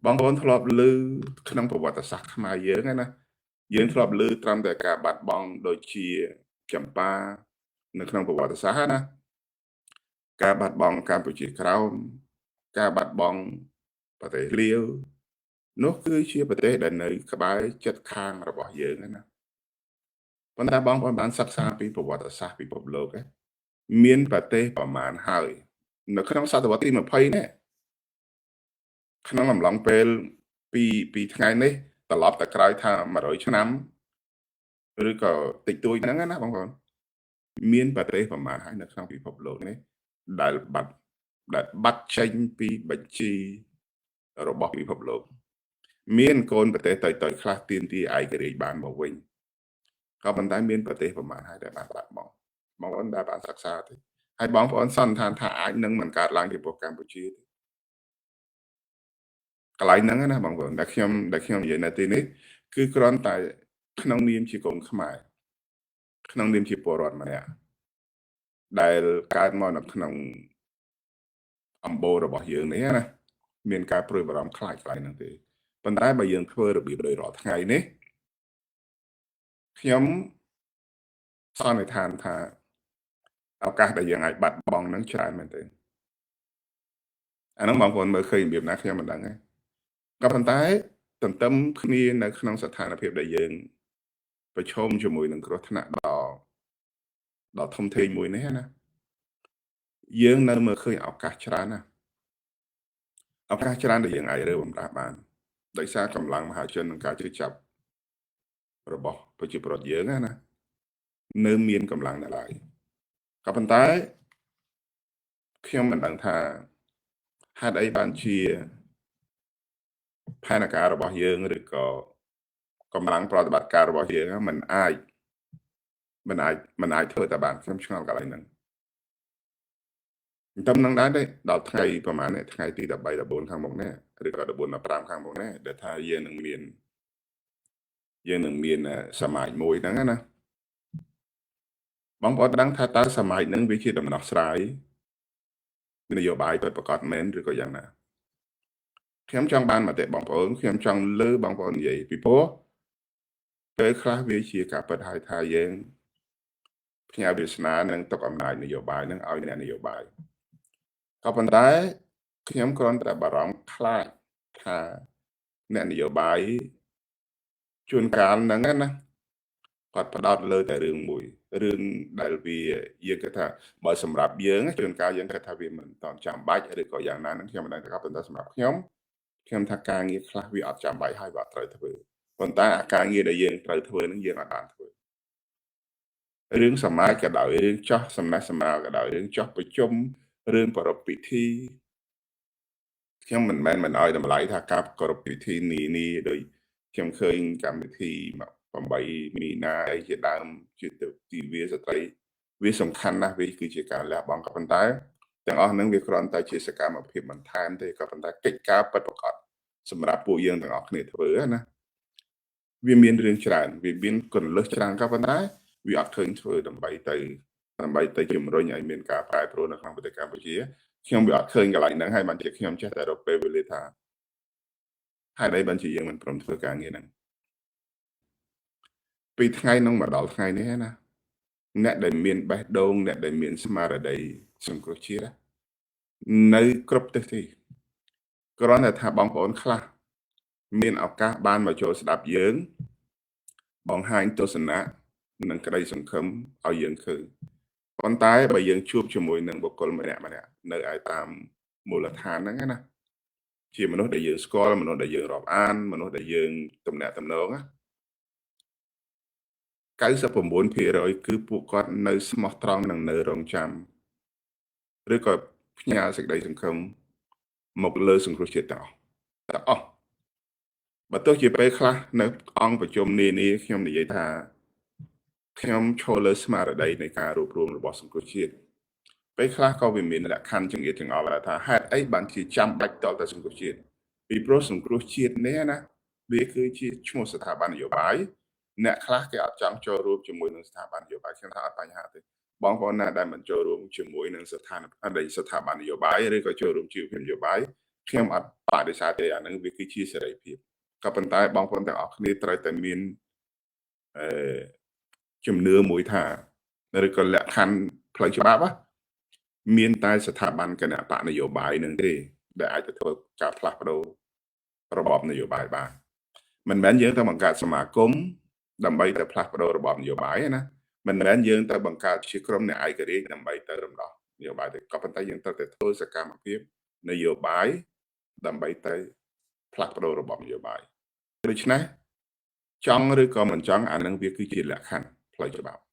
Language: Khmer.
បងប្អូនធ្លាប់ឮក្នុងប្រវត្តិសាស្ត្រខ្មែរយើងណាយើងធ្លាប់ឮត្រឹមតែការបាត់បង់ដូចជាចម្ប៉ានៅក្នុងប្រវត្តិសាស្ត្រណាការបាត់បង់កម្ពុជាក្រោមការបាត់បង់ប្រទេសលាវនោះគឺជាប្រទេសដែលនៅក្បែរជិតខាងរបស់យើងណាប៉ុន្តែបងប្អូនបានសិក្សាពីប្រវត្តិសាស្ត្រពិភពលោកឯងមានប្រទេសប្រមាណហើយនៅក្នុងសតវត្សទី20នេះក្នុងអំឡុងពេលពីថ្ងៃនេះត្រឡប់ទៅក្រោយថា100ឆ្នាំឬក៏តិចតួចហ្នឹងណាបងប្អូនមានប្រទេសប្រមាណហើយនៅក្នុងពិភពលោកនេះដែលបាត់ចេញពីបញ្ជីរបស់ពិភពលោកមានកូនប្រទេសតូចៗខ្លះទាមទារឯករាជ្យបានមកវិញក៏ប៉ុន្តែមានប្រទេសប្រមាណហើយដែលបានបាត់បង់បងប្អូនដែលបានសិក្សាទេហើយបងប្អូនសន្និដ្ឋានថាអាចនឹងមិនកើតឡើងចំពោះកម្ពុជាទេកន្លែងហ្នឹងណាបងប្អូនដែលខ្ញុំនិយាយនៅទីនេះគឺគ្រាន់តែក្នុងនាមជាកូនខ្មែរក្នុងនាមជាពលរដ្ឋម្នាក់ដែលកើតមកនៅក្នុងអំបូររបស់យើងនេះណាមានការព្រួយបារម្ភខ្លាចកន្លែងហ្នឹងទេប៉ុន្តែបើយើងធ្វើរបៀបដោយរាល់ថ្ងៃនេះខ្ញុំសន្និដ្ឋានថាឱកាសដែលយើងអាចបាត់បង់ហ្នឹងច្រើនមែនទែនអាហ្នឹងបងប្អូនមើលឃើញរបៀបណាខ្ញុំមិនដឹងទេក៏ប៉ុន្តែទន្ទឹមគ្នានៅក្នុងស្ថានភាពដែលយើងប្រឈមជាមួយនឹងគ្រោះថ្នាក់ដ៏ធំធេងមួយនេះណាយើងនៅមើលឃើញឱកាសច្រើនណាឱកាសច្រើនដែលយើងអាចរើបំរាស់បានដោយសារកម្លាំងមហាជននិងការជឿចាប់របស់ប្រជាពលរដ្ឋយើងណានៅមានកម្លាំងនៅឡើយក៏ប៉ុន្តែខ្ញុំមិនដឹងថាហេតុអីបានជាផែនការរបស់យើងឬក៏កម្លាំងប្រតិបត្តិការរបស់យើងមិនអាចធ្វើតែបានខ្ញុំឆ្ងល់កន្លែងហ្នឹងតែនឹងដែរទេដល់ថ្ងៃប្រហែលនេះថ្ងៃទី13 14ខាងមុខនេះឬក៏14 15ខាងមុខនេះដែលថាយើងនឹងមានសមាជមួយហ្នឹងណាបងប្អូនដឹងថាតើសមាជហ្នឹងវាជាដំណោះស្រាយនយោបាយពិតប្រាកដមែនឬក៏យ៉ាងណាខ្ញុំចង់បានមតិបងប្អូនខ្ញុំចង់លើបងប្អូននិយាយពីព្រោះពេលខ្លះវាជាការពិតហើយថាយើងផ្ញើវាសនានិងទុកអំណាចនយោបាយនឹងឲ្យអ្នកនយោបាយក៏ប៉ុន្តែខ្ញុំគ្រាន់តែបារម្ភខ្លាចថាអ្នកនយោបាយជួនកាលហ្នឹងណាគាត់ផ្ដោតលើតែរឿងមួយរឿងដែលវាយើងគិតថាបើសម្រាប់យើងជួនកាលយើងគិតថាវាមិនតចាំបាច់ឬក៏យ៉ាងណាហ្នឹងខ្ញុំមិនដឹងទេប៉ុន្តែសម្រាប់ខ្ញុំខ្ញុំថាការងារខ្លះវាអត់ចាំបាច់ហើយវាអត់ត្រូវធ្វើប៉ុន្តែអាការងារដែលយើងត្រូវធ្វើហ្នឹងយើងអត់បានធ្វើរឿងសមាជក៏ដោយរឿងចោះសំណេះសំណាលក៏ដោយរឿងចោះប្រជុំរឿងប្រពៃពិធីខ្ញុំមិនមែនមិនឲ្យតម្លៃថាការគោរពពិធីនីនីដោយខ្ញុំឃើញកម្មវិធី8មីនាអីជាដើមជាទិវាស្ត្រីវាសំខាន់ណាស់វាគឺជាការលះបង់ក៏ប៉ុន្តែទាំងអស់ហ្នឹងវាគ្រាន់តែជាសកម្មភាពបន្ថែមទេក៏ប៉ុន្តែកិច្ចការពិតប្រាកដសម្រាប់ពួកយើងទាំងអស់គ្នាធ្វើណាវាមានរឿងច្រើនវាមានកលឹះច្រើនក៏ប៉ុន្តែវាអត់ឃើញធ្វើដើម្បីទៅជំរុញឲ្យមានការប្រែប្រួលនៅក្នុងប្រទេសកម្ពុជាខ្ញុំវាអត់ឃើញកន្លែងហ្នឹងហើយបានជាខ្ញុំចេះតែរកពេលវេលាថាហេតុអីបានជាយើងមិនព្រមធ្វើការងារហ្នឹងពីថ្ងៃហ្នឹងមកដល់ថ្ងៃនេះណាអ្នកដែលមានបេះដូងអ្នកដែលមានស្មារតីសង្គ្រោះជាតិនៅគ្រប់ទិសទីគ្រាន់តែថាបងប្អូនខ្លះមានឱកាសបានមកចូលស្ដាប់យើងបង្ហាញទស្សនៈនិងក្តីសង្ឃឹមឲ្យយើងឃើញប៉ុន្តែបើយើងជួបជាមួយនឹងបុគ្គលម្នាក់ម្នាក់នៅឯតាមមូលដ្ឋានហ្នឹងណាជាមនុស្សដែលយើងស្គាល់មនុស្សដែលយើងរាប់អានមនុស្សដែលយើងទំនាក់ទំនងណា99%គឺពួកគាត់នៅស្មោះត្រង់និងនៅរងចាំឬក៏ផ្ញើសេចក្តីសង្ឃឹមមកលើសង្គ្រោះជាតិទាំងអស់ទាំងអស់បើទោះជាពេលខ្លះនៅអង្គប្រជុំនានាខ្ញុំនិយាយថាខ្ញុំឈរលើស្មារតីនៃការរួបរวมរបស់សង្គ្រោះជាតិពេលខ្លះក៏វាមានលក្ខខណ្ឌចង្អៀតចង្អល់ថាហេតុអីបានជាចាំបាច់តតែសង្គ្រោះជាតិពីព្រោះសង្គ្រោះជាតិនេះណាវាគឺជាឈ្មោះស្ថាប័ននយោបាយអ្នកខ្លះគេអត់ចង់ចូលរួមជាមួយនឹងស្ថាប័ននយោបាយខ្ញុំថាអត់បញ្ហាទេបងប្អូនណាដែលមិនចូលរួមជាមួយនឹងស្ថានភាពស្ថាប័ននយោបាយឬក៏ចូលរួមជីវភាពនយោបាយ ខ្ញុំអត់បដិសេធទេអានឹងវាគឺជាសេរីភាពក៏ប៉ុន្តែបងប្អូនទាំងអស់គ្នាត្រូវតែមានអឺជំនឿមួយថាឬក៏លក្ខខណ្ឌផ្លូវច្បាប់មានតែស្ថាប័នគណបកនយោបាយនឹងទេដែលអាចទៅធ្វើការផ្លាស់ប្ដូររបបនយោបាយបានមិនមែនយើងទៅបង្កើតសមាគមដើម្បីទៅផ្លាស់ប្ដូររបបនយោបាយទេណាមិនមែនយើងទៅបង្កើតជាក្រុមអ្នកឯករាជ្យដើម្បីទៅរំដោះនយោបាយទេក៏ប៉ុន្តែយើងត្រូវតែធ្វើសកម្មភាពនយោបាយដើម្បីទៅផ្លាស់ប្ដូររបបនយោបាយដូច្នេះចង់ឬក៏មិនចង់អានឹងវាគឺជាលក្ខខណ្ឌផ្លូវច្បាប់។